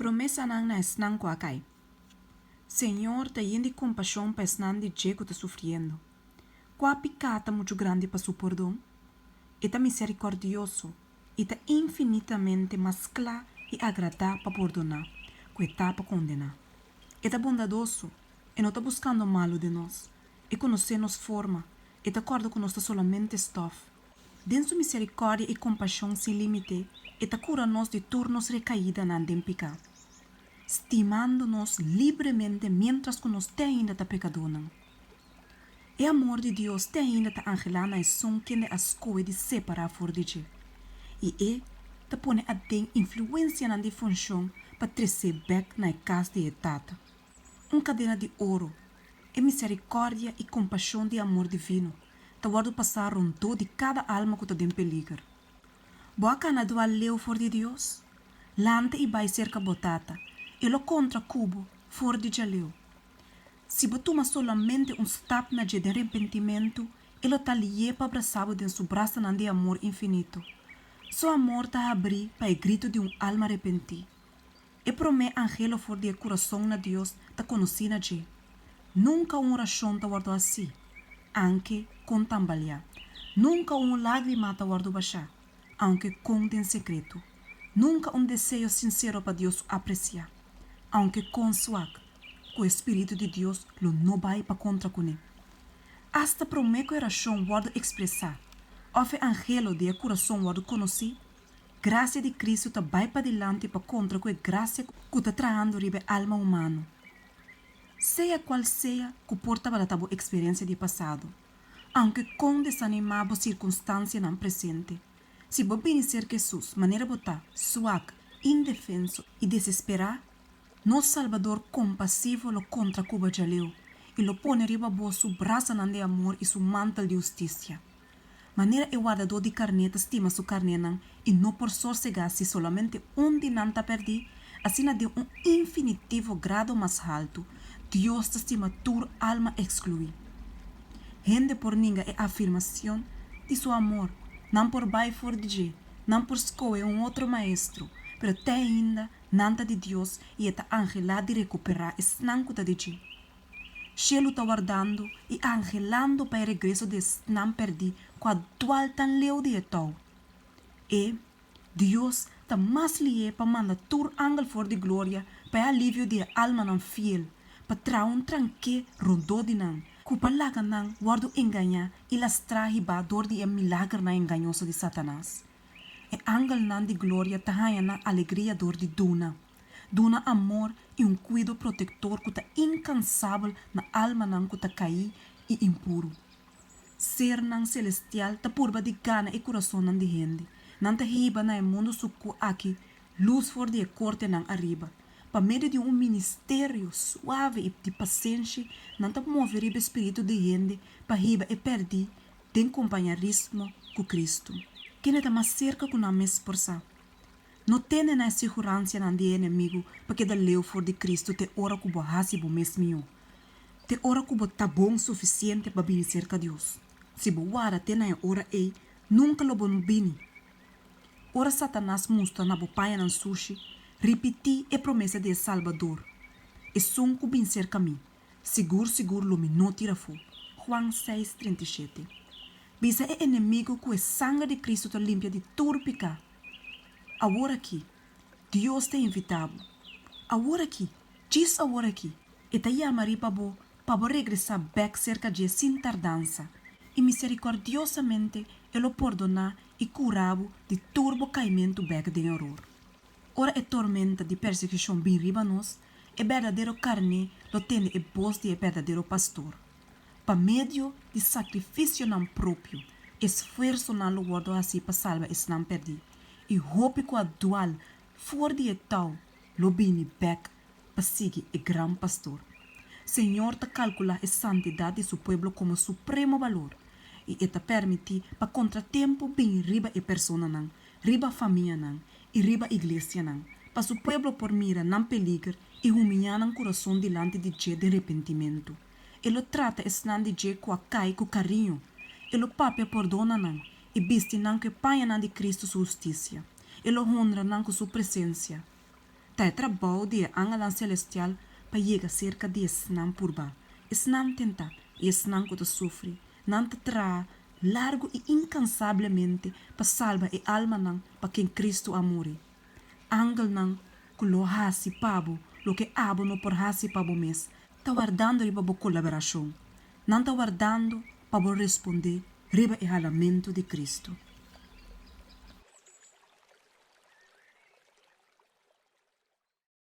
Promesanan na esnan ku a kai. Señor ta yen di kompashon pa esnan di dje ku ta sufriendo. Kua piká ta muchu grandi pa Su pordon? E ta miserikòrdioso i ta infinitamente mas kla i agradá pa pordoná ku e ta pa kondená. E ta bondadoso, e no ta buskando malu den nos. E konosé nos forma, e ta kòrda ku nos ta solamente stòf. Den su miserikòrdia i kompashon sin límite, e ta kura nos di tur nos rekaidanan den piká, stimando nos libremente miéntras ku nos te ainda ta pekadónan. E amor di Dios te ainda ta anhelá na esun kende a skohe di separá for di dje, i e ta pone aden influensianan di funshon pa tres'é bèk na e kas di e Tata. Un kadena di oro, e miserikòrdia i kompashon di amor divino ta wòrdu pasá rondó di kada alma ku ta den peliger. Bo a kana dual leu for di Dios? Lanta i bai serka bo Tata, e lo kontra ku bo for di djaleu. Si bo tuma solamente un stap na dje den repentimentu, e lo ta lié pa brasá bo den su brasanan di amor infinito. Su amor ta habrí pa e gritu di un alma repentí. E promé anhelo for di e kurason na Dios ta konosí na dje. Nunka un orashon ta wòrdu hasí, anke kon tambaliá. Nunka un lágrima ta wòrdu bashá, aunke kon den sekretu. Nunka un deseo sinsero pa Dios su apresiá, aunke kon swak, ku e spiritu di Dios lo no bai pa kontra kuné. Asta promé ku e orashon wòrdu ekspresá òf e anhelo di e kurason wòrdu konosí, Grasia di Cristo ta bai padilanti pa kontra ku e grasia ku ta trahando riba e alma humano. Sea kual sea ku por tabata ta bo eksperensia di pasado, aunke kon desanimá bo sirkunstansianan presente, si bo bini serka Hesus manera bo ta, swak, indefenso i desesperá, nos Salbador kompasivo lo kontra ku bo djaleu i lo pone riba bo su brasanan di amor i su mantel di hustisia. Manera e wardadó di karné ta stima su karnénan i no por sosegá si solamente un di nan ta pèrdí, asina den un infinitivo grado mas haltu, Dios ta stima tur alma ekskluí. Hende por ninga e afirmacion di su amor, nan por bai for di dje, nan por scohe un otro maestro, pero te ainda nan ta di Dios i e ta anhelá di recuperá esnan cu ta di dje. Shelu ta wardando i anhelando pa e regreso di esnan perdí ku a dual tan leu di e tou. E, Dios, ta mas lihé pa manda tur angel for di gloria pa e alivio di e almanan fiel, pa traha un tranké rondó di nan, ku pa laga nan wòrdu engañá i lastrá hibá dor di e milagernan engañoso di Satanas. E angelnan di gloria ta haña nan alegria dor di duna. Duna amor i un kuido protektor ku ta inkansabel na almanan ku ta kaí i impuru. Sernan selestial ta purba di gana e kurasonnan di hende. Nan ta hiba na e mundu sukú aki lus for di e kortenan ariba. Pa medio di un ministerio suave i di pasenshi nan ta move riba e spiritu di hende pa hiba e pèrdí den kompañarismo ku Kristu. Kende ta mas serka ku nan mes por sa? No tene na e siguransianan di e enemigu pa keda leu for di Kristu te ora ku bo hasi bo mes mihó, te ora ku bo ta bon sufisiente pa bini serka Dios. Si bo wara te na e ora ei, nunka lo bo no bini. Ora Satanas mustra na bo pañanan sushi, ripití e promesa di e Salbador, Esun ku bin serka mi, Sigur sigur lo mi no tira afó. Juan seis, 37. Bisa e enemigu ku e sanger di Kristu ta limpia di tur piká. Awor aki, Dios ta invitá bo. Awor aki, djis awor aki, E ta yama riba bo pa bo regresá bèk serka dje sin tardansa, i miserikòrdiosamente E lo pordoná i kura bo di tur bo kaimentu bèk den eror. Ora e tormenta di persekushon bin riba nos, e berdadero karné lo tende e bos di e berdadero pastor. Pa medio di sakrifisionan propio, esfuersonan lo wòrdu hasí pa salba esnan pèrdí, i hopi ku a dual for di e tou lo bini bèk pa sigui e Gran Pastor. Señor ta kalkulá e santidat di Su pueblo komo supremo balor, i E ta pèrmití pa kontratempu bini riba e personanan, riba famianan, i riba iglesianan, pa Su pueblo por mira nan peliger i humiyá nan kurason dilanti di dje den repentimentu. E lo trata esnan di dje ku a kai ku kariño. E lo papia pordona nan i bisti nan ku e pañanan di Kristu su hustisia. E lo honra nan ku su presensia. Ta e trabou di e angelnan selestial pa yega serka di esnan purbá, esnan tentá, i esnan ku ta sufri. Nan ta traha largu i inkansablemente pa salba e almanan pa ken Kristu a muri. Angelnan ku lo hasi pa bo loke abo no por hasi pa bo mes, ta wardando riba bo kolaborashon. Nan ta wardando pa bo respondé riba e halamentu di Kristu.